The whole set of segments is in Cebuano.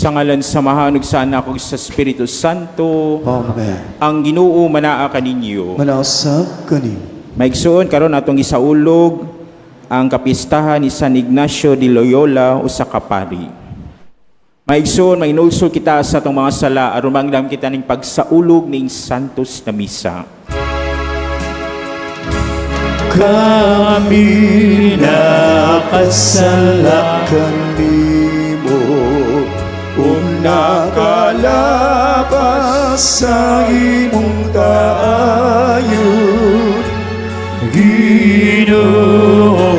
Sa ngalan sa Amahan ug sa Anak ug sa Espiritu Santo. Amen. Ang Ginoo manaa kaninyo. Manaa sab kanimo. Maigsuon, karon atong gisaulog ang kapistahan ni San Ignacio de Loyola, usa ka pari. Maigsuon, mainulsol kita sa atong mga sala aron mangdam kita ning pagsaulog ning Santos na Misa. Kami nakasala kanimo ug nakalabas sa imong kaayo. Ginoo,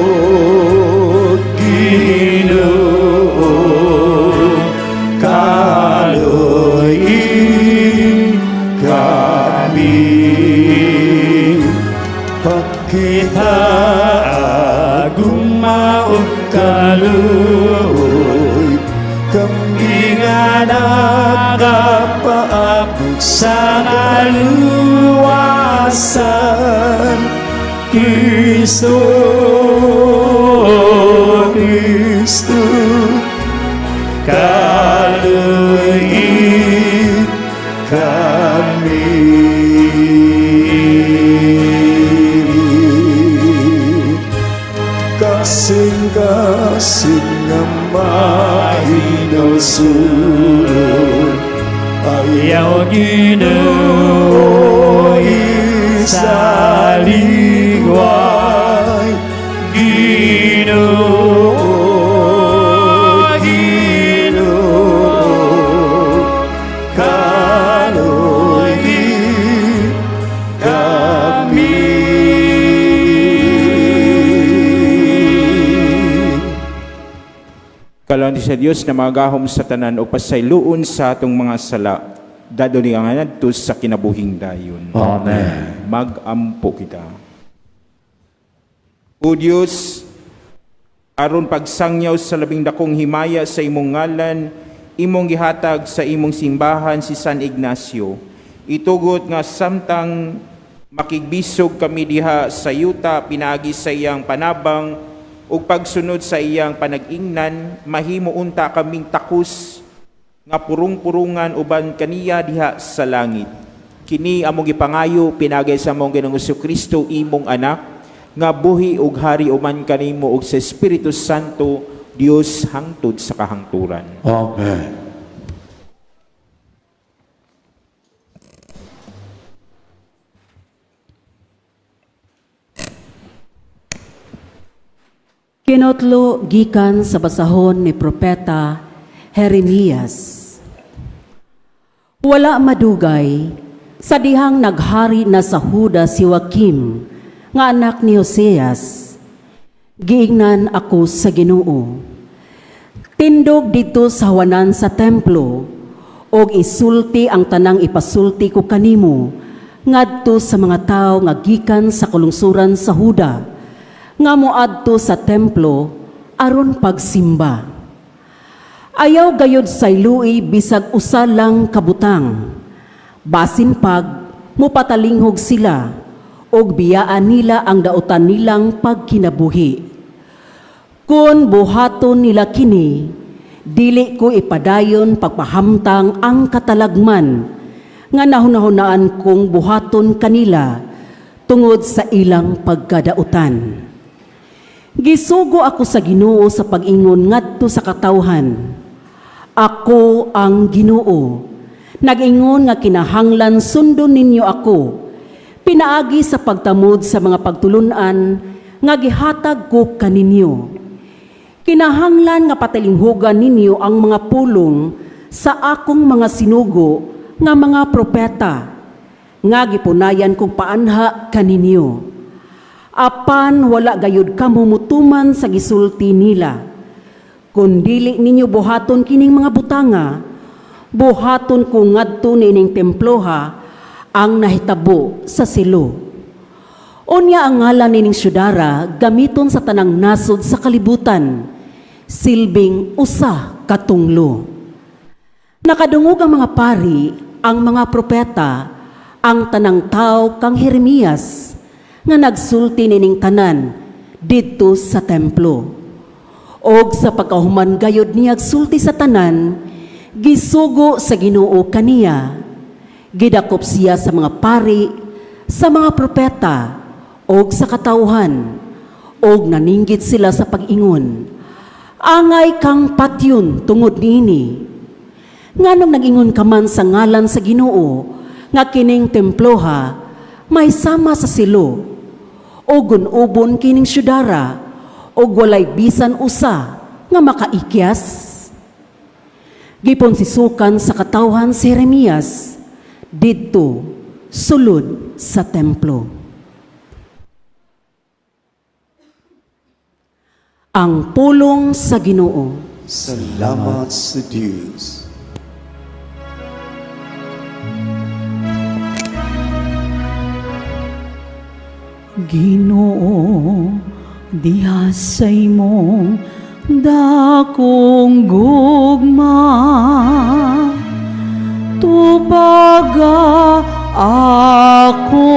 Ginoo, kaluy-i kami. Pakita gugma ug kaluoy, kami nga nagapaabot sa kaluwasan. Kristo, Kristo, kaluy-i kami. Kasing-kasing nga mahinulsulon, ayaw, Ginoo, isaligway. Ginoo, Ginoo, kaluy-i kami. Kaluwaghati sa Dios na magahom sa tanan o pasayloon sa atong mga sala. Dadali ang ngadto sa kinabuhing dayon. Amen. Mag-ampo kita. O Dios, aron pagsangyaw sa labing dakong himaya sa imong ngalan, imong gihatag sa imong simbahan si San Ignacio. Itugot nga samtang makigbisog kami diha sa yuta pinaagi sa iyang panabang ug pagsunod sa iyang panag-ingnan, mahimo unta kaming takos nga purong-purungan uban kaniya diha sa langit. Kini among gipangayo pinaagi sa among Ginoong Kristo, imong anak, nga buhi ug hari uban kanimo ug sa Espiritu Santo, Dios, hangtod sa kahangturan. Amen. Kinotlo gikan sa basahon ni Propeta Jeremias. Wala madugay sa dihang naghari na sa Huda si Joaquim nga anak ni Josias, giingnan ako sa Ginoo. "Tindog didto sa hawanan sa templo og isulti ang tanang ipasulti ko kanimo ngadto sa mga tawo nga gikan sa kalungsuran sa Huda nga moadto sa templo aron pagsimba. Ayaw gayod saylui bisag usa lang ka butang. Basin pag mupatalinghog sila og biyaan nila ang dautan nilang pagkinabuhi. Kung buhaton nila kini, dili ko ipadayon pagpahamtang ang katalagman nga nahunahunaan kong buhaton kanila tungod sa ilang pagkadautan." Gisugo ako sa Ginoo sa pag-ingon ngadto sa katawhan. "Ako ang Ginoo. Nag-ingon nga kinahanglan sundon ninyo ako pinaagi sa pagtamod sa mga pagtulunan nga gihatag ko kaninyo. Kinahanglan nga patalinghugan ninyo ang mga pulong sa akong mga sinugo nga mga propeta nga gipunayan kong paanha kaninyo. Apan wala gayud kamo mutuman sa gisulti nila. Kung dili ninyo buhaton kining mga butanga, buhaton ko ngadto niining temploha ang nahitabo sa Silo. Unya ang ngalan nining syudara gamiton sa tanang nasod sa kalibutan, silbing usa ka tunglo." Nakadungog ang mga pari, ang mga propeta, ang tanang tao kang Jeremias nga nagsulti nining tanan didto sa templo. Og sa pagkahuman gayud niya sulti sa tanan, Gisugo sa Ginoo kaniya. Gidakop siya sa mga pari, sa mga propeta, og sa katawhan, og naninggit sila sa pag-ingon, "Angay kang patyon tungod niini. Nganong nag-ingon ka man sa ngalan sa Ginoo nga kining temploha may sama sa Silo o gun-ubon kining syudara og walay bisan usa nga makaikyas?" Giponsisukan sa katawhan si Jeremias didto sulod sa templo. Ang pulong sa Ginoo. Salamat sa Diyos. Ginoo, diha sa imong dakong gugma, tubaga ako.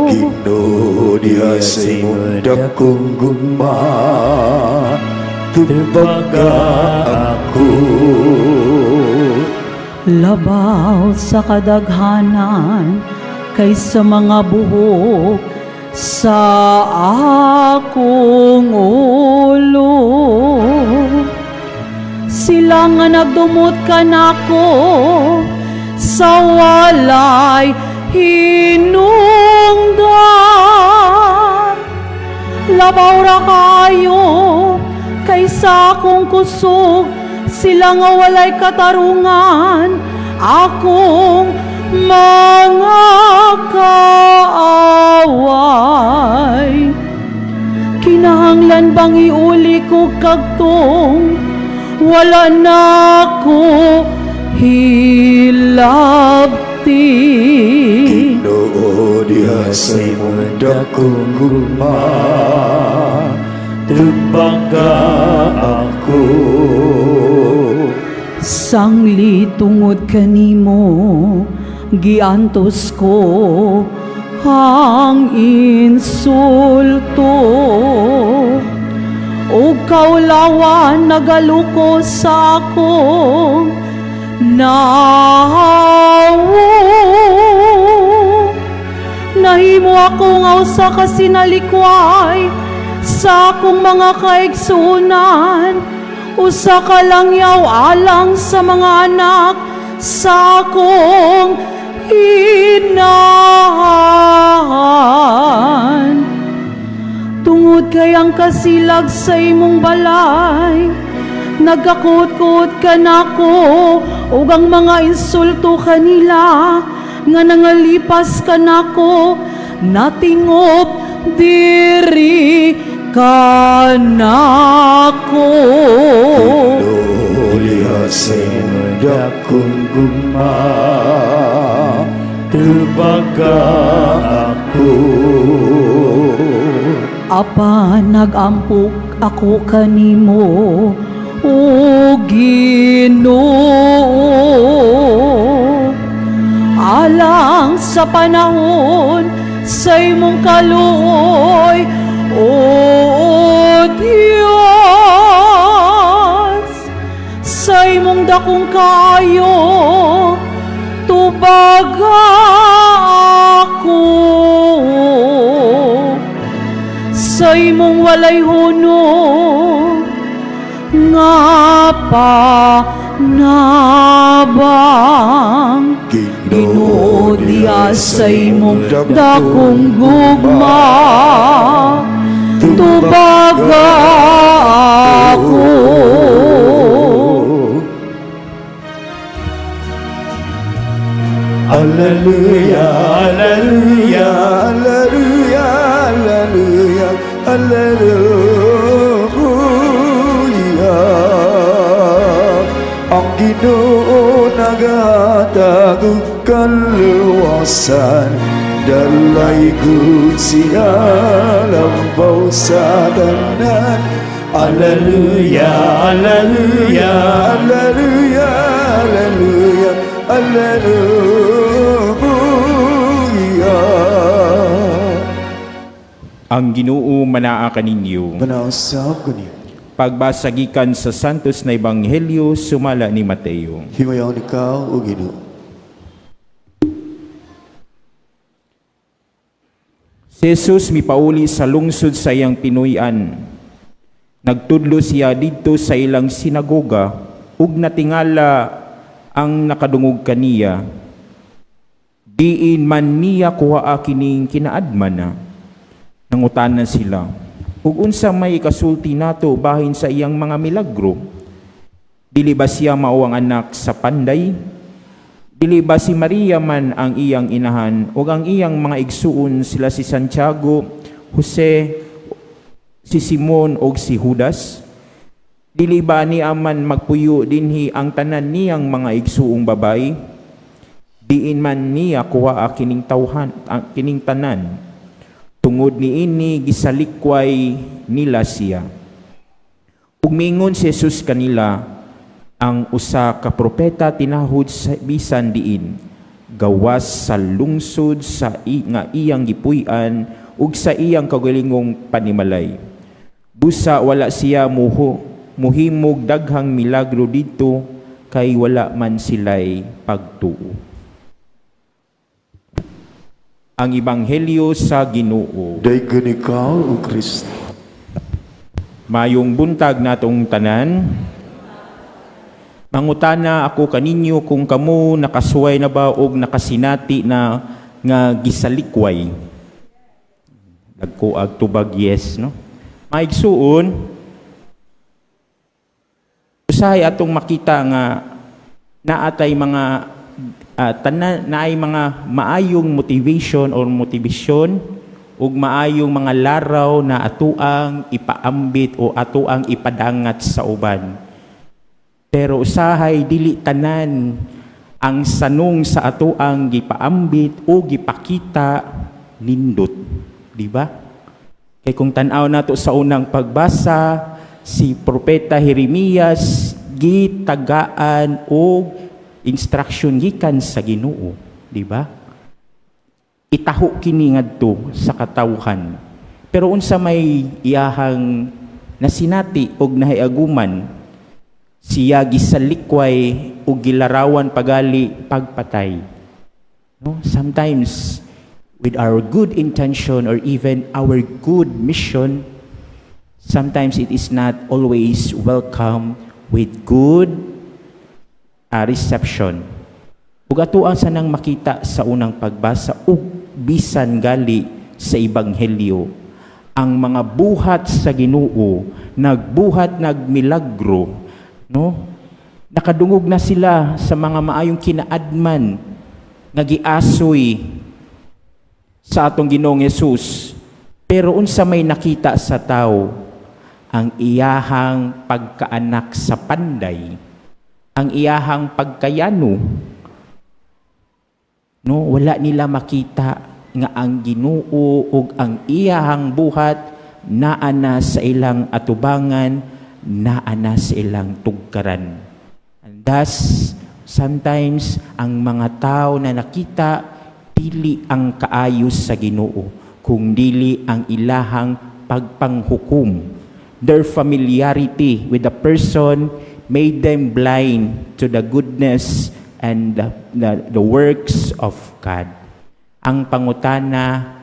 Ginoo, diha sa imong dakong gugma, tubaga ako. Labaw sa kadaghanan kaysa mga buhok sa akong ulo. Sila nga nagdumot kanako sa walay hinungdan. Labaw ra kayo kaysa akong kusog, sila nga walay katarungan, akong mga kaaway. Kinahanglan bang iuli ko kagtong wala na ko hilabti? Ginoo, diha sa imong dakong gugma, tubaga ako. Sangli tungod kanimo giantos ko ang insulto, ug kaulawan nagaluko sa akong nawo. Nahimo ako nga usa ka sinalikway sa akong mga kaigsuonan, usa ka langyaw alang sa mga anak sa akong inahan. Tungod kay ang kasilag sa imong balay, nagakut-kut ka nako, ug ang mga insulto kanila nga nangalipas ka nako, natingob diri kanako. Ginoo, diha sa imong dakong gugma, tubaga ako. Apan nagampok ako kanimo, o Ginoo, alang sa panahon sa imong kaluoy, O Dios. Sa imong dakong kaayo, tubaga ako. Sa imong walay hunong nga panabang, Ginoo, diha sa imong dakong gugma, tubaga ako. Alleluia, Alleluia, Alleluia, Alleluia, Alleluia. Ang Ginoo nagahatag og kaluwasan, dalaygon siya labaw sa tanan. Alleluia, Alleluia, Alleluia, Alleluia, Alleluia. Ang Ginoo manaa kaninyo. Manausap ko niyo. Pagbasa gikan sa Santos na Ebanghelyo sumala ni Mateo. Himayaon ikaw, O Ginoo. Si Jesus mipauli sa lungsod sa iyang tinuy-an. Nagtudlo siya didto sa ilang sinagoga ug natingala ang nakadungog kaniya. Diin man niya kuhaa kining kinaadman na? Nangutana sila, "Ug unsa may ikasulti nato bahin sa iyang mga milagro? Dili ba siya mao ang anak sa panday? Dili ba si Maria man ang iyang inahan ug ang iyang mga igsuon sila si Santiago, Jose, si Simon ug si Judas? Dili ba niya man magpuyo dinhi ang tanan niyang mga igsuong babayi? Diin man niya kuhaa kining tawhan ang kining tanan?" Tungod niini gisalikway nila siya. Ug miingon si Jesus kanila, "Ang usa ka propeta tinahod sa bisan diin, gawas sa lungsod sa nga iyang gipuy-an ug sa iyang kaugalingong panimalay." Busa wala siya muhimog daghang milagro didto kay wala man sila'y pagtuo. Ang Ebanghelyo sa Ginoo. Daygon ikaw, O Kristo. Mayong buntag natong tanan. Mangutana ako kaninyo kung kamo nakasuway na ba og nakasinati na nga gisalikway. Dagko ag tubag yes, no? Maigsuon, usahay atong makita nga naatay mga tanan, naay mga maayong motivation or motivasyon ug maayong mga laraw na atuang ipaambit o atuang ipadangat sa uban. Pero usahay dili tanan ang sanong sa atuang gipaambit o gipakita nindot, di ba? Kay kung tan-aw nato sa unang pagbasa, si Propeta Jeremias gitagaan og instruction gikan sa Ginoo, di ba? Itaho kini ngadto sa katawhan. Pero unsa may iyahang nasinati og nahiaguman, siya gisalikway ug gilarawan pagali pagpatay. No? Sometimes with our good intention or even our good mission, sometimes it is not always welcome with good reception. Ug atoang sanang makita sa unang pagbasa ug bisan gali sa ebanghelyo, ang mga buhat sa Ginoo, nagbuhat, nagmilagro, no? Nakadungog na sila sa mga maayong kinaadman nga giasoy sa atong Ginoong Hesus. Pero unsa may nakita sa tao? Ang iyahang pagkaanak sa panday, ang iyahang pagkayano. No, wala nila makita nga ang Ginoo ug ang iyahang buhat naa na sa ilang atubangan, naa na sa ilang tugkaran. And thus, sometimes ang mga tao na nakita dili ang kaayo sa Ginoo, kung dili ang ilahang pagpanghukom. Their familiarity with the person made them blind to the goodness and the works of God. Ang pangutana,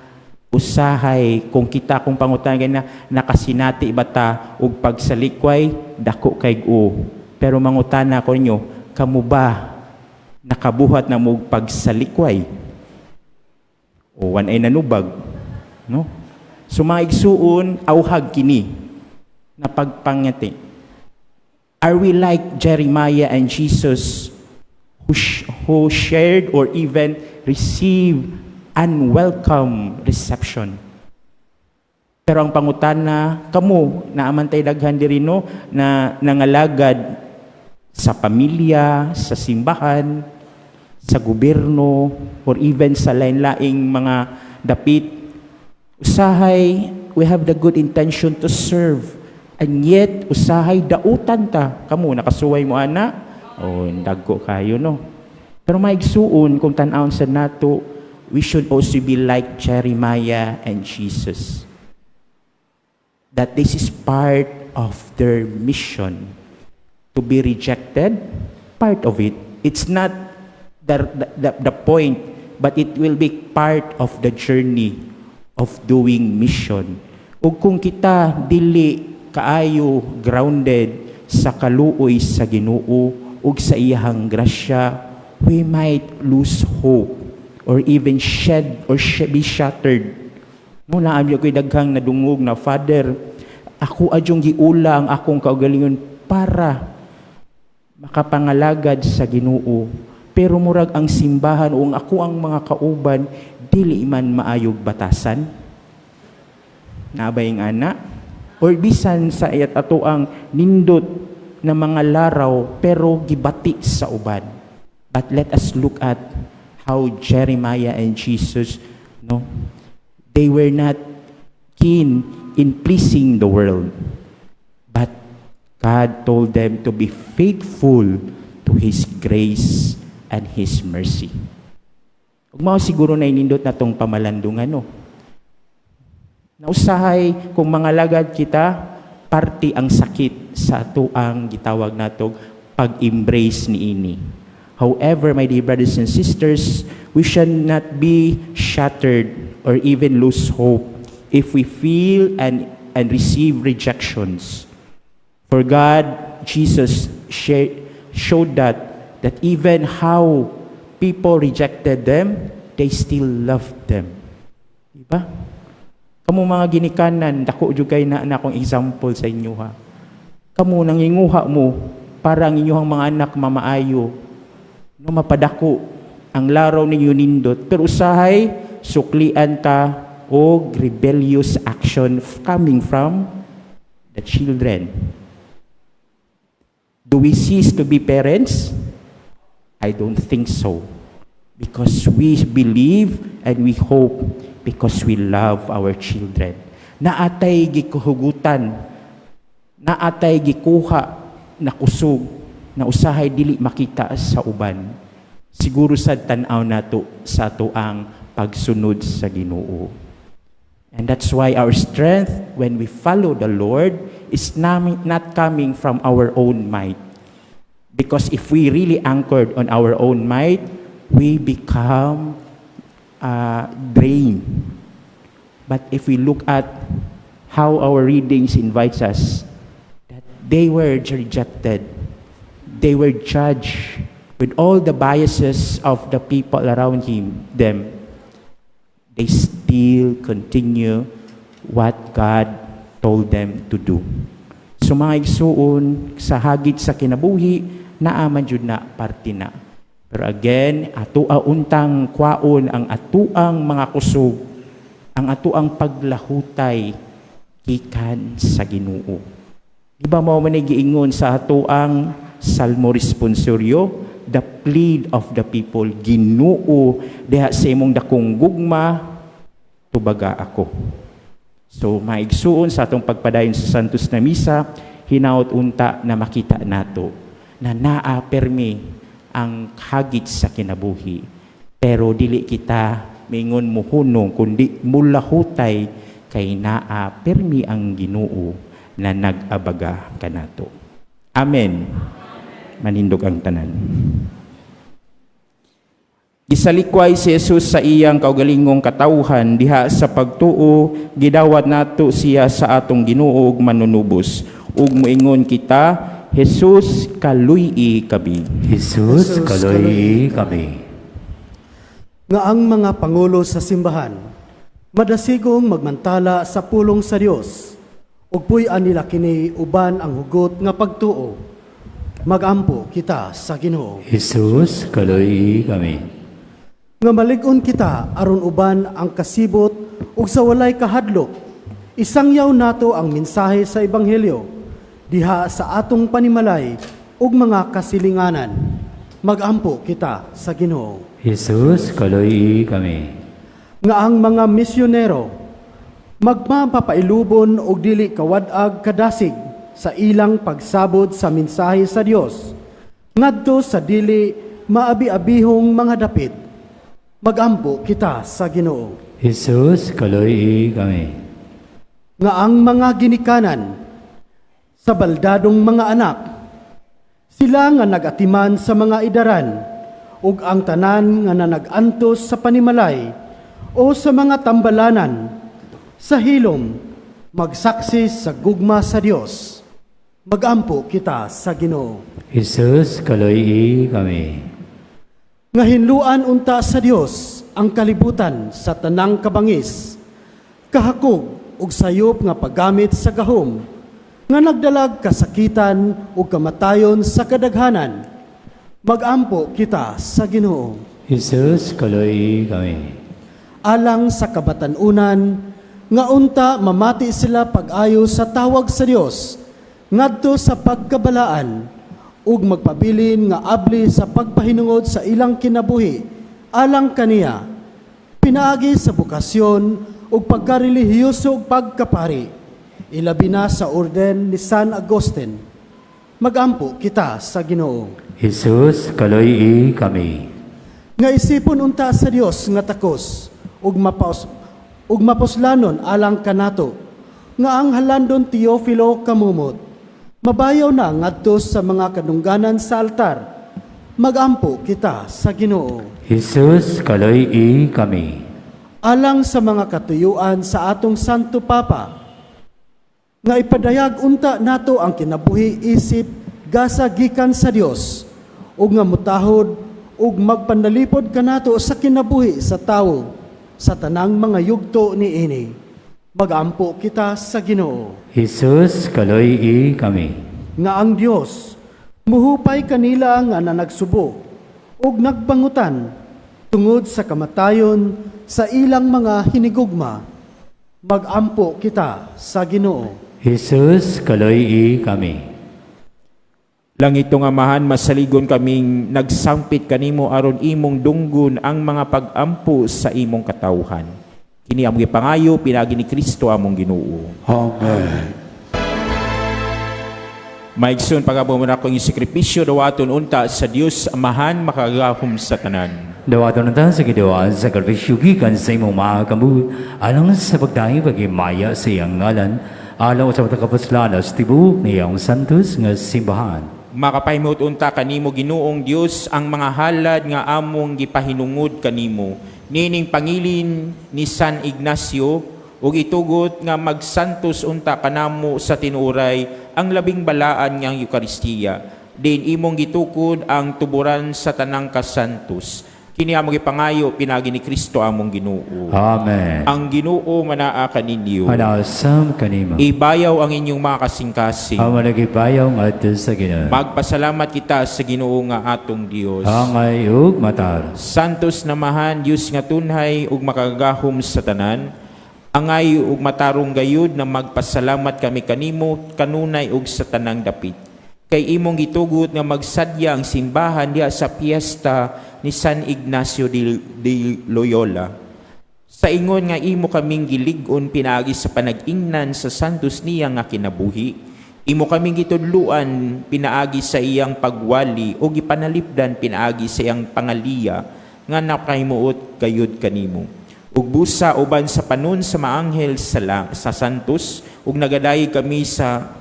usahay, kung kita kung pangutana na nakasinati ba ta og pagsalikway, dako kay o. Pero mangutana ko ninyo, kamo ba nakabuhat na mo pagsalikway? O wan ay nanubag, no? So mga igsuon, auhag kini na pagpangati. Are we like Jeremiah and Jesus who shared or even received unwelcome reception? Pero ang pangutana, kamo, naaman tay daghan diri, no, na nangalagad sa pamilya, sa simbahan, sa gobyerno, or even sa lain-laing mga dapit. Usahay, we have the good intention to serve. And yet, usahay, dautan ta. Kamo, nakasuway mo, ana? O, dagko kayo, no? Pero maigsuon, kung tan-awon sa nato, we should also be like Jeremiah and Jesus. That this is part of their mission. To be rejected, part of it. It's not the point, but it will be part of the journey of doing mission. Ug kung kita dili kaayo grounded sa kaluoy sa Ginoo ug sa iyahang grasya, we might lose hope or even shed or be shattered. No, naa ko'y daghang nadungog na, "Father, ako adyong giula ang akong kaugalingon para makapangalagad sa Ginoo. Pero murag ang simbahan o ang ako ang mga kauban dili man maayog batasan." Nabay ana? Or bisan sa ayat ato ang nindot na mga laraw pero gibati sa uban. But let us look at how Jeremiah and Jesus, no, they were not keen in pleasing the world. But God told them to be faithful to His grace and His mercy. Ug mao siguro na inindot na tong pamalandungan, no? Nausahay kung mga lagad kita, parte ang sakit sa atuang gitawag natog pag-embrace niini. However, my dear brothers and sisters, we should not be shattered or even lose hope if we feel and receive rejections. For God, Jesus showed that even how people rejected them, they still loved them. Diba? Kamo mga ginikanan, dako jud kay na akong example sa inyo ha. Kamo nanginguha mo para ang inyong mga anak mamaayo, no, mapadako ang laraw ninyo nindot, pero usahay suklian ta og rebellious action coming from the children. Do we cease to be parents? I don't think so. Because we believe and we hope because we love our children. Naatay gikuhugutan, naatay gikuha na kusog, na usahay dili makita sa uban. Siguro sa tan-aw nato sa atoang pagsunod sa Ginoo. And that's why our strength when we follow the Lord is not coming from our own might. Because if we really anchored on our own might, we become drained. But if we look at how our readings invites us, that they were rejected, they were judged with all the biases of the people around them, they still continue what God told them to do. So mga igsuon, sa hagit sa kinabuhi, naaman jud na parte na. Pero again, atua untang kwaon ang atuang mga kusog, ang atuang paglahutay gikan sa Ginoo. Di ba mao man giingon sa atuang Salmo responsorio, the plead of the people, "Ginoo, diha sa imong dakong gugma, tubaga ako." So maigsuon, sa atong pagpadayon sa Santos na Misa, hinaot unta na makita nato na naa permi ang hagit sa kinabuhi. Pero dili kita mingon muhunong kundi mulahutay kay naa permi ang Ginoo na nag-abaga kanato. Amen. Manindog ang tanan. Gisalikway si Jesus sa iyang kaugalingong katawhan diha sa pagtuo, gidawat nato siya sa atong Ginoo ug manunubos. Ug moingon kita, Jesus, kaluy-i kami. Jesus, kaluy kami. Nga ang mga pangulo sa simbahan madasigong magmantala sa pulong sa Dios ug puy-an nila kini uban ang hugot nga pagtuo. Magampo kita sa Ginoo. Jesus, kaluy kami. Nga malig-on kita aron uban ang kasibot ug sa walay kahadlok isangyaw nato ang mensahe sa ebanghelyo diha sa atong panimalay ug mga kasilinganan. Magampo kita sa Ginoo. Jesus, kaluy kami. Nga ang mga misyonero magmapapailubon og dili kawad-ag kadasig sa ilang pagsabot sa mensahe sa Dios ngadto sa dili maabi-abihong mga dapit. Magampo kita sa Ginoo. Jesus, kaluy kami. Nga ang mga ginikanan Sa baldadong mga anak, sila nga nagatiman sa mga idaran, ug ang tanan nga nanag-antos sa panimalay o sa mga tambalanan, sa hilom, magsaksi sa gugma sa Dios. Magampo kita sa Ginoo. Jesus, kaloy kami. Nga hinluan unta sa Dios ang kalibutan sa tanang kabangis, kahakog ug sayop nga paggamit sa gahom, nga nagdalag kasakitan ug kamatayon sa kadaghanan. Magampo kita sa Ginoo. Jesus, kaloy kami. Alang sa kabatan-unan nga unta mamati sila pag-ayo sa tawag sa Dios ngadto sa pagkabalaan ug magpabilin nga abli sa pagpahinungod sa ilang kinabuhi alang kaniya, pinaagi sa bokasyon ug pagkarelihiyoso ug pagkapari, ilabi na sa orden ni San Agustin. Magampo kita sa Ginoo. Jesus, kaloy kami. Nga isipon unta sa Dios nga takos ug mapuslanon alang kanato nga ang halandon Teofilo Camomot mabayaw na ngadto sa mga kadungganan sa altar. Magampo kita sa Ginoo. Jesus, kaloy kami. Alang sa mga katuyuan sa atong Santo Papa, nga ipadayag unta nato ang kinabuhi isip gasa gikan sa Dios, ug nga mutahod ug magpanalipod kanato sa kinabuhi sa tawo sa tanang mga yugto niini. Magampo kita sa Ginoo. Jesus, kaloy kami. Nga ang Dios muhupay kanila nga nanagsubo ug nagbangutan tungod sa kamatayon sa ilang mga hinigugma. Magampo kita sa Ginoo. Jesus, kaloy kami. Langitong Amahan, masaligon kaming nagsampit kanimo aron imong dunggon ang mga pag-ampo sa imong katawhan. Kini among gipangayo pinaagi ni Kristo among Ginoo. Amen. Maigsoon, pag-ampo mo nako ang sakripisyo, dawaton unta sa Dios Amahan makagagahom sa tanan. Dawaton unta sa Ginoo ang sakripisyo gikan sa imong mga kamot alang sa pagdayeg paghimaya sa iyang ngalan, alang sa pagkapuslanan sa tibuok niyang santos nga simbahan. Makapahimuot unta kanimo, Ginoong Dios, ang mga halad nga among gipahinungod kanimo nining pangilin ni San Ignacio, ug itugot nga magsantos unta kanamo sa tinuoray ang labing balaan nga Eukaristiya, din imong gitukod ang tuburan sa tanang kasantos. Kini among gipangayo pinaagi ni Kristo among Ginoo. Amen. Ang Ginoo manaa kaninyo. Manaa sab kanimo. Ibayaw ang inyong mga kasing-kasing. Among gibayaw ngadto sa Ginoo. Magpasalamat kita sa Ginoo nga atong Dios. Angay ug matarong. Santos na Amahan, Dios nga tunhay ug makagagahom sa tanan, angay ug matarong gayud na magpasalamat kami kanimo kanunay ug sa tanang dapit. Kay imong gitugot nga magsadya ang simbahan diha sa piyesta ni San Ignacio de Loyola. Sa ingon nga imo kaming gilig-on pinaagi sa panag-ingnan sa santos niya nga kinabuhi, imo kaming gitudluan pinaagi sa iyang pagwali o gipanalipdan pinaagi sa iyang pangaliya nga nakahimuot gayud kanimo. Ug busa uban sa panon sa maanghel sa santos ug nagadayeg kami sa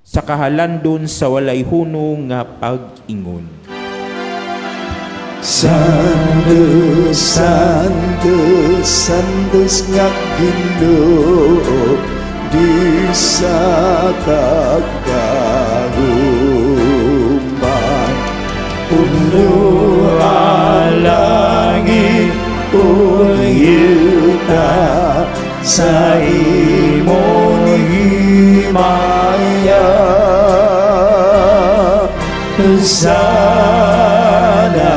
kahalandon sa walay hunong nga pag-ingon. Santo, Santo, Santos nga Ginoo, di sa kagahuman. Puno ang langit ug yuta sa imong himaya. Hosana,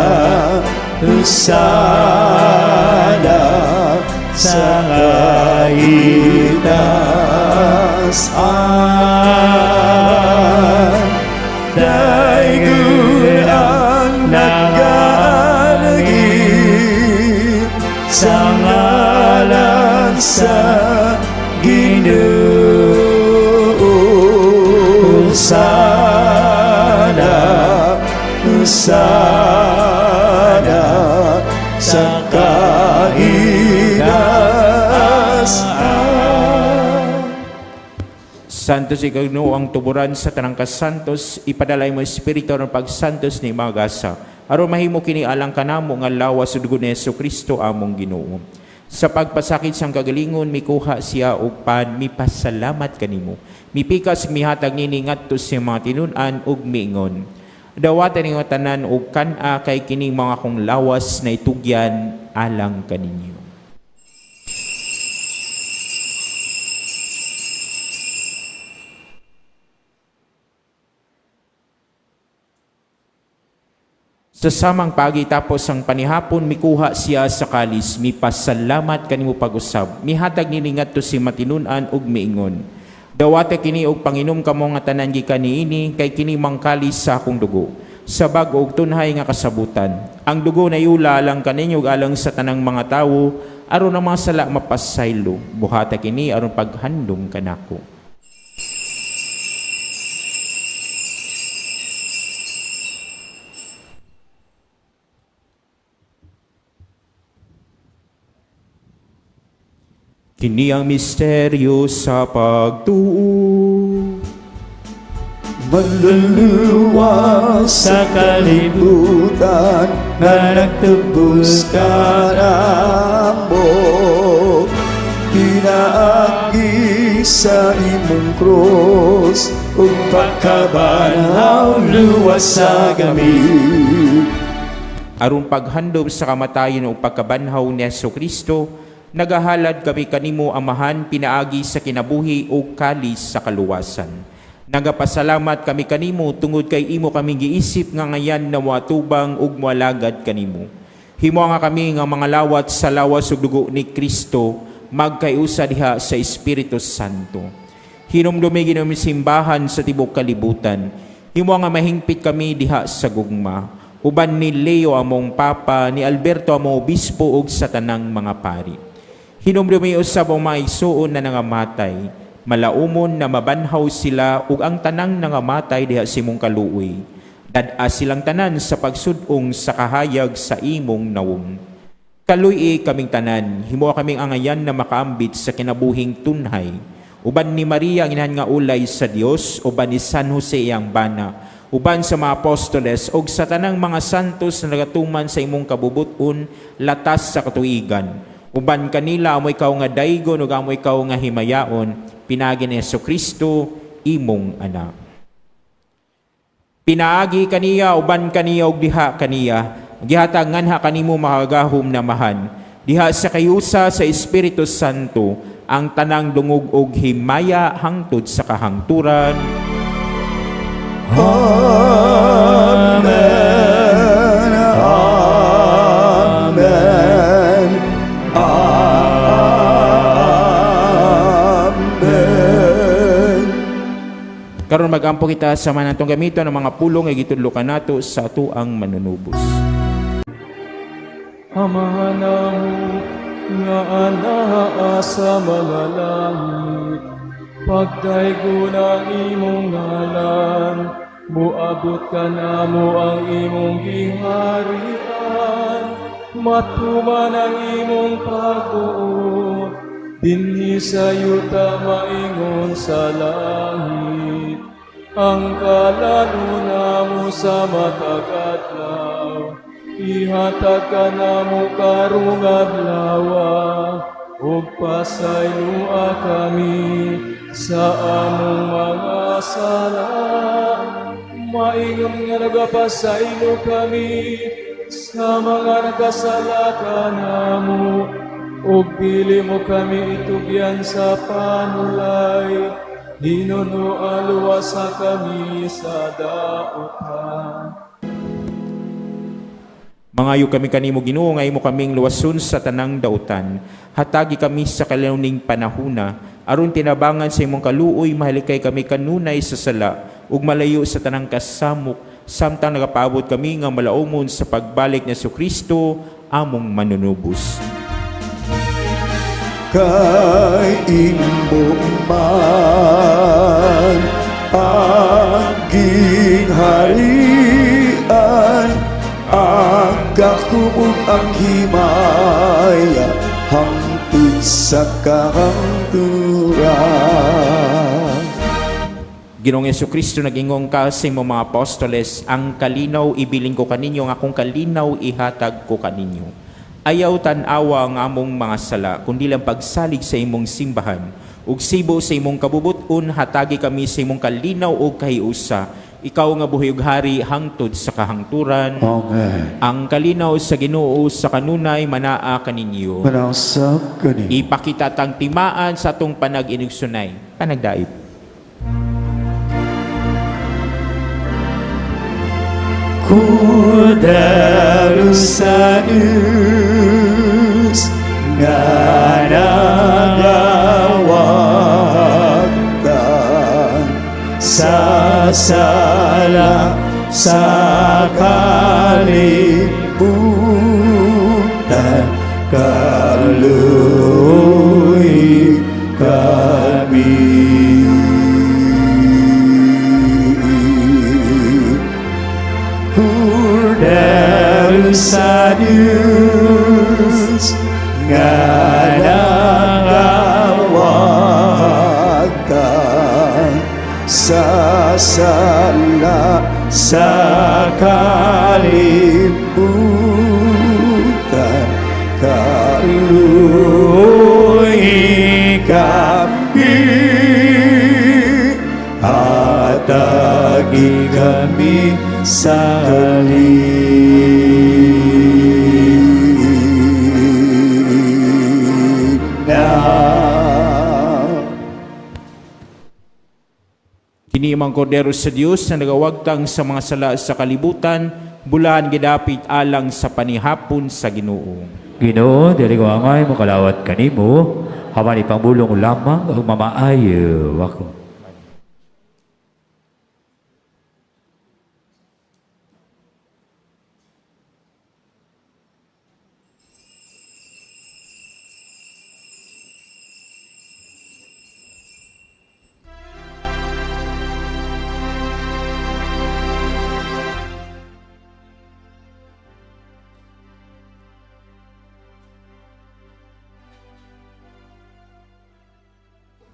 Hosana sa kaitaasan. Daygon ang nagaalagi sa ngalan sa Ginoo. Hosana, Hosana sa kaitaasan. Santos ikaw Ginoo, ang tuburan sa tanang kasantos, ipadala imong Espiritu aron pagsantos ni mga gasa. Aron mahimo kini alang kanamo nga lawas ug dugo ni Hesus Kristo among Ginoo. Sa pagpasakit sang kagalingon, mikuha siya og pan, mipasalamat kanimo. Mipikas mihatag nini ngadto sa mga tinun-an ug miingon: "Dawata ninyo tanan og kan-a, kay kini mao akong lawas na itugyan alang kaninyo." Sa samang pagi tapos ang panihapon, mikuha siya sa kalis, mipasalamat kanimo pag-usab, mihatag nini ngadto sa matinunan ug miingon: "Dawata kini og panginom kamo nga tanan gikan niini, kay kini mang kalis sa akong dugo, sa bag-o ug tunhay nga kasabutan. Ang dugo nayula alang kaninyo ug alang sa tanang mga tawo aron ang mga sala mapasaylo. Buhata kini aron paghandom kanako." Kini ang misteryo sa pagtuo. Manluluwas sa kalibutan na nagtubos kanamo, pinaagi sa imong krus ug pagkabanhaw, luwas sa kami. Aron paghandom sa kamatayon ug pagkabanhaw ni Hesus Kristo, nagahalad kami kanimo, Amahan, pinaagi sa kinabuhi ug kalis sa kaluwasan. Nagapasalamat kami kanimo tungod kay imo kami giisip nga angayan na moatubang ug moalagad kanimo. Himo nga kami nga mga lawat sa lawas ug dugo ni Kristo magkaiusa diha sa Espiritu Santo. Hinumdumi, Ginoo, simbahan sa tibok kalibutan. Himo nga mahingpit kami diha sa gugma. Uban ni Leo among Papa, ni Alberto among Obispo ug sa tanang mga pari. Hinumdumi usab ang mga igsuon na nangamatay. Malaumon na mabanhaw sila ug ang tanang nangamatay diha sa imong kaluoy. Dad-a silang tanan sa pagsud-ong sa kahayag sa imong nawong. Kaluy-i kaming tanan, himoa kaming angayan na makaambit sa kinabuhing tunhay. Uban ni Maria ang inahan nga ulay sa Dios, uban ni San Jose iyang bana, uban sa mga apostoles ug sa tanang mga santos na nagatuman sa imong kabubut-on latas sa katuigan. Uban kanila amo ikaw nga daygon ug amo ikaw nga himayaon, pinaagi ni Hesus Kristo imong anak. Pinaagi kaniya, uban kaniya ug diha kaniya, gihatag nganha kanimo makagagahom na Amahan, diha sa kayusa sa Espiritu Santo, ang tanang dungog og himaya hangtod sa kahangturan. Amen. Amen. Amen. Karon magampo kita sa manatong gamiton ng mga pulong nga gitudlo kanato sa atoang manunubos. Amahan namo nga anaa sa mga langit, pagdaygon ang imong ngalan, muabot kanamo ang imong giharian, matuman ang imong pagbuot, dinhi sa yuta maingon sa langit. Ang kalan-on namo sa matag adlaw, ihatag kanamo karong adlawa, ug pasayloa kami sa among mga sala, maingon nga nagapasaylo kami sa mga nagkasala kanamo, ug dili mo kami itugyan sa panulay, hinunoa luwasa kami sa dautan. Mangayo kami kanimo, Ginoo, nga imo kaming luwason sa tanang dautan. Hatagi kami sa kalauning panahuna aron tinabangan sa imong kaluoy mahalikay kami kanunay sa sala ug malayo sa tanang kasamok samtang nagapaabot kami nga malaumon sa pagbalik ni Kristo among manunubos. Kay imo man ang gingharian, ang gahom ug ang himaya hangtod sa kahangturan. Ginoong Kristo, nag-ingon ka sa imong mga apostoles, "Ang kalinaw ibilin ko kaninyo, ang akong kalinaw ihatag ko kaninyo. Ayaw tan-awa ang among mga sala, kundi lang pagsalig sa imong simbahan. Ug sibo sa imong kabubut-on, hatagi kami sa imong kalinaw ug kahiusa. Ikaw nga buhi ug hari hangtod sa kahangturan." Amen. Ang kalinaw sa Ginoo sa kanunay manaa kaninyo. Manausap kani. Ipakita tang timaan sa atong panag-inugsunay. Panagdaip. Kordero sa Diyos nga nagawagtang sa sala sa kalibutan, kaluoy kami. Kordero sa Diyos nga nangawagtang sa sala sa kalibutan, kaluoy kami, hatagi kami sa kalinaw. Kini ang kordero sa Dios na nagawagtang sa mga sala sa kalibutan, bulahan gidapit alang sa panihapon sa Ginoo. Ginoo, dili ko angay mokalawat kanimo, apan ipambulong lamang ug mamaayo ako.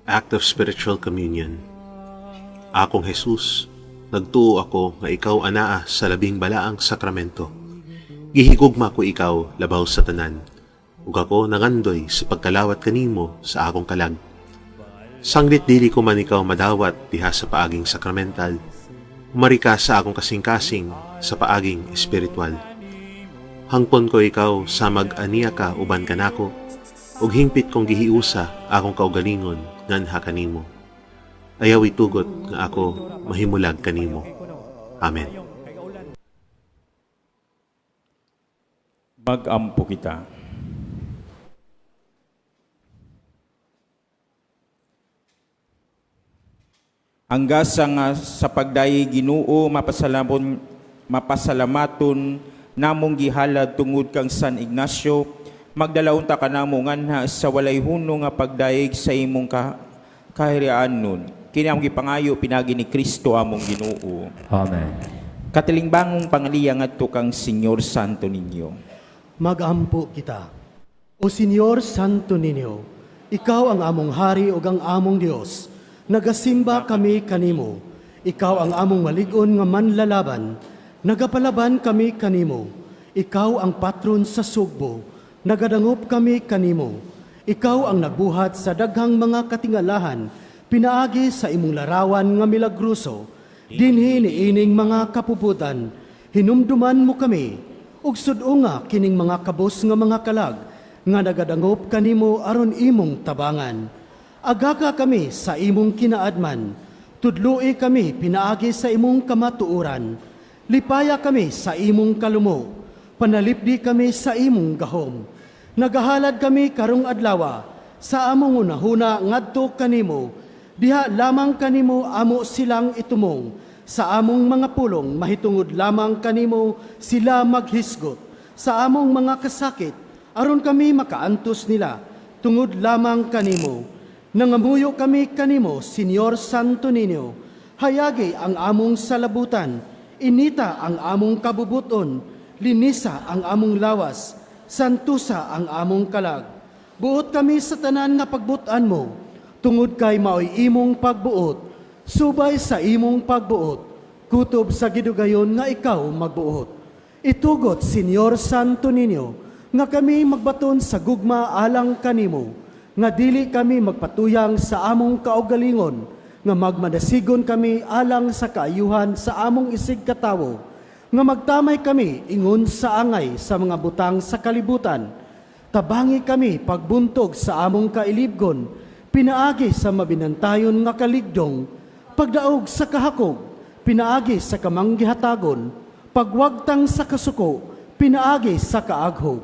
Act of Spiritual Communion. Akong Jesus, nagtuo ako nga ikaw anaa sa labing balaang sakramento. Gihigugma ko ikaw labaw sa tanan, ug ako nangandoy sa pagkalawat kanimo sa akong kalag. Sanglit dili ko man ikaw madawat diha sa paaging sakramental, umari ka sa akong kasing-kasing sa paaging espiritual. Hangpon ko ikaw sa mag-aniya ka uban kanako, ug hingpit kong gihiusa akong kaugalingon nganha kanimo. Ayaw itugot nga ako mahimulag kanimo. Amen. Mag-ampo kita. Ang gasa nga sa pagdayi, Ginoo, mapasalamon mapasalamaton namong gihalad tungod kang San Ignacio, magdala unta kanamo nganha sa walay hunong nga pagdayeg sa imong kaharian nun. Kini among gipangayo pinagi ni Kristo among Ginoo. Amen. Katilingbangon pangaliya ngadto kang Señor Santo Niño. Magampo kita. O Señor Santo Niño, ikaw ang among hari ug ang among Dios. Nagasimba kami kanimo. Ikaw ang among malig-on nga manlalaban. Nagapalaban kami kanimo. Ikaw ang patron sa Sugbo. Nagadangop kami kanimo. Ikaw ang nagbuhat sa daghang mga katingalahan pinaagi sa imong larawan nga milagroso. Dinhi niining mga kapuputan, hinumduman mo kami ug sud-unga kining mga kabos nga mga kalag nga nagadangop kanimo aron imong tabangan. Agaka kami sa imong kinaadman, tudloi kami pinaagi sa imong kamatuoran. Lipaya kami sa imong kalumo, panalipdi kami sa imong gahom. Nagahalad kami karong adlawa sa among hunahuna ngadto kanimo. Diha lamang kanimo amo silang itumong. Sa among mga pulong mahitungod lamang kanimo sila maghisgot. Sa among mga kasakit aron kami makaantos nila tungod lamang kanimo. Nangamuyo kami kanimo, Señor Santo Niño. Hayagi ang among salabutan, inita ang among kabubuton, linisa ang among lawas, santusa ang among kalag. Buot kami sa tanan nga pagbutan mo, tungod kay maoy imong pagbuot. Subay sa imong pagbuot, kutob sa gidugayon nga ikaw magbuot. Itugot, Senyor Santo Niño, nga kami magbaton sa gugma alang kanimo, nga dili kami magpatuyang sa among kaugalingon, nga magmadasigon kami alang sa kaayuhan sa among isig katawo, nga magtamay kami ingon sa angay sa mga butang sa kalibutan. Tabangi kami pagbuntog sa among kailibgon, pinaagi sa mabinantayon nga kaligdong, pagdaog sa kahakog, pinaagi sa kamanggihatagon, pagwagtang sa kasuko, pinaagi sa kaaghog,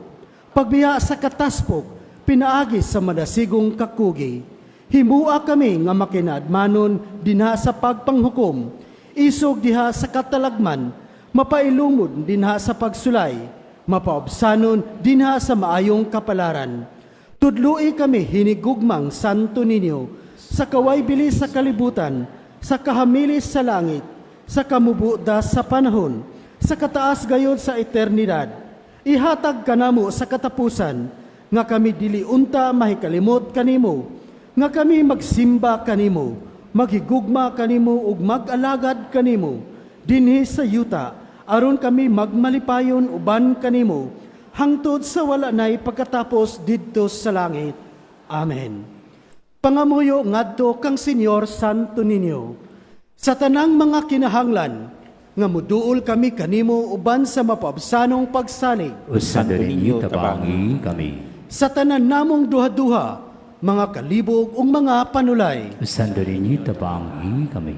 pagbiya sa kataspok, pinaagi sa madasigong kakugi. Himua kami nga makinaadmanon dinha sa pagpanghukom, isog diha sa katalagman, mapailumod dinha sa pagsulay, mapaobsanon dinha sa maayong kapalaran. Tudloi kami hinigugmang Santo Niño sa kawaybili sa kalibutan, sa kahamili sa langit, sa kamubuda sa panahon, sa kataas gayod sa eternidad. Ihatag kanamo sa katapusan, nga kami dili unta mahikalimot kanimo, nga kami magsimba kanimo, maghigugma kanimo ug mag-alagad kanimo dinhi sa yuta, aron kami magmalipayon uban kanimo hangtod sa wala nay pagkatapos didto sa langit. Amen. Pangamuyo ngadto kang Senyor Santo Niño sa tanang mga kinahanglan nga muduol kami kanimo uban sa mapaabsanong pagsalig. O Santo Niño, tabangi kami. Sa tanan namong duha-duha, mga kalibog ug mga panulay. O Santo Niño, tabangi kami.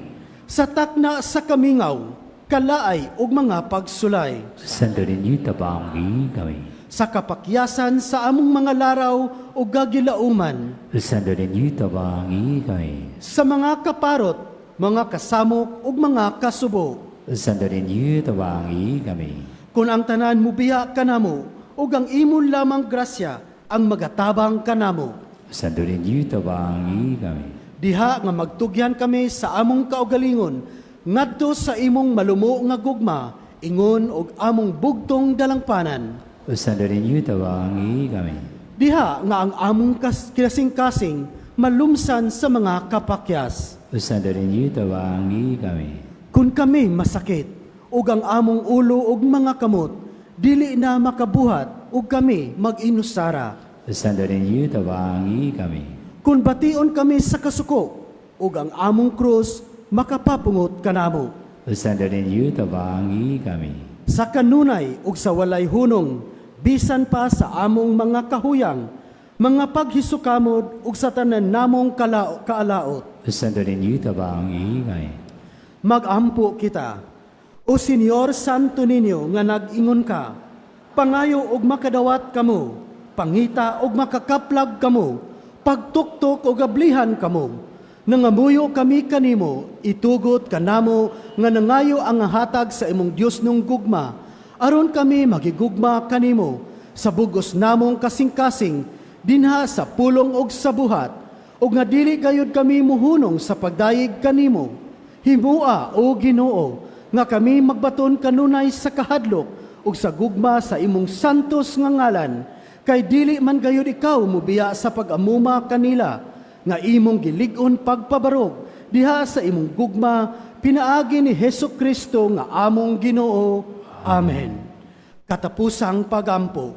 Sa takna sa kamingaw, kalaay ug mga pagsulay. O Santo Niño, tabangi kami. Sa kapakyasan sa among mga laraw ug gagilauman. O Santo Niño, tabangi kami. Sa mga kaparot, mga kasamok ug mga kasubo. O Santo Niño, tabangi kami. Kung ang tanan mubiya kanamo ug ang imon lamang grasya ang magatabang kanamo. O Santo Niño, tabangi kami. Diha nga magtugyan kami sa among kaugalingon ngadto sa imong malumo nga gugma ingon og among bugtong dalangpanan. O Santo Niño, tabangi kami. Diha nga ang among kasing-kasing malumsan sa mga kapakyas. O Santo Niño, tabangi kami. Kung kami masakit ug ang among ulo ug mga kamot dili na makabuhat ug kami mag-inusara. O Santo Niño, tabangi kami. Kung bation kami sa kasuko ug ang among krus makapapungot kanamo. O Santo Niño, tabangi kami. Sa kanunay ug sa walay hunong, bisan pa sa among mga kahuyang, mga paghisukamod ug sa tanan namong kaalaot. O Santo Niño, tabangi kami. Magampo kita. O Senyor Santo Niño nga nag-ingon ka, pangayo og makadawat kamo, pangita og makakaplag kamo, pagtuktok og ablihan kamo. Nangamuyo kami kanimo, itugot kanamo nga nangayo ang hatag sa imong Diosnong gugma, aron kami magigugma kanimo sa bugos namong kasing-kasing dinha sa pulong og sa buhat, ug nga dili gayud kami muhunong sa pagdayeg kanimo. Himua, o Ginoo, nga kami magbaton kanunay sa kahadlok ug sa gugma sa imong santos nga ngalan, kay dili man gayud ikaw mubiya sa pag-amuma kanila nga imong gilig-on pagpabarog diha sa imong gugma pinaagi ni Hesus Kristo nga among Ginoo. Amen. Katapusang pagampo.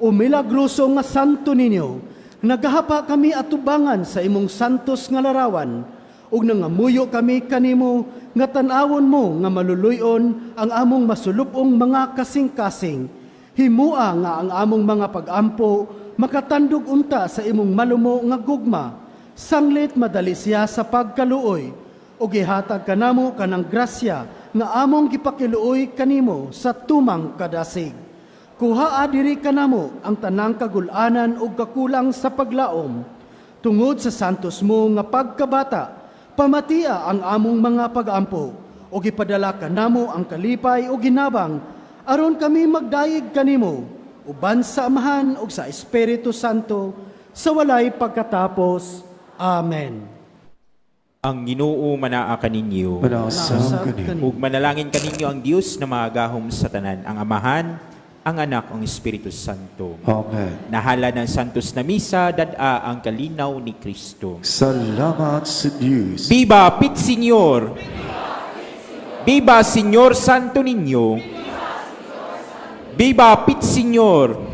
O milagroso nga Santo Niño, nagahapa kami atubangan sa imong santos nga larawan ug nangamuyo kami kanimo nga tan-awon mo nga maluluy-on ang among masulupong mga kasing-kasing. Himua nga ang among mga pagampo makatandog unta sa imong malumo nga gugma. Sanglit madali siya sa pagkaluoy ug ihatag kanamo kanang grasya nga among gipakiluoy kanimo sa tumang kadasig. Kuhaa diri kanamo ang tanang kagul-anan ug kakulang sa paglaom. Tungod sa santos mo nga pagkabata, pamatia ang among mga pagampo ug ipadala kanamo ang kalipay ug ginabang aron kami magdayeg kanimo uban sa Amahan ug sa Espiritu Santo sa walay pagkatapos. Amen. Ang Ginoo manaa kaninyo. Manaasam Naasam kaninyo. kaninyo. Ug manalangin kaninyo ang Dios na magagahom sa tanan, ang Amahan, Ang Anak, ang Espiritu Santo. Amen. Nahala ng Santos na Misa, dad-a ang kalinaw ni Kristo. Salamat sa Diyos. Viva Pit Señor! Viva Señor Santo Niño! Viva Pit Señor!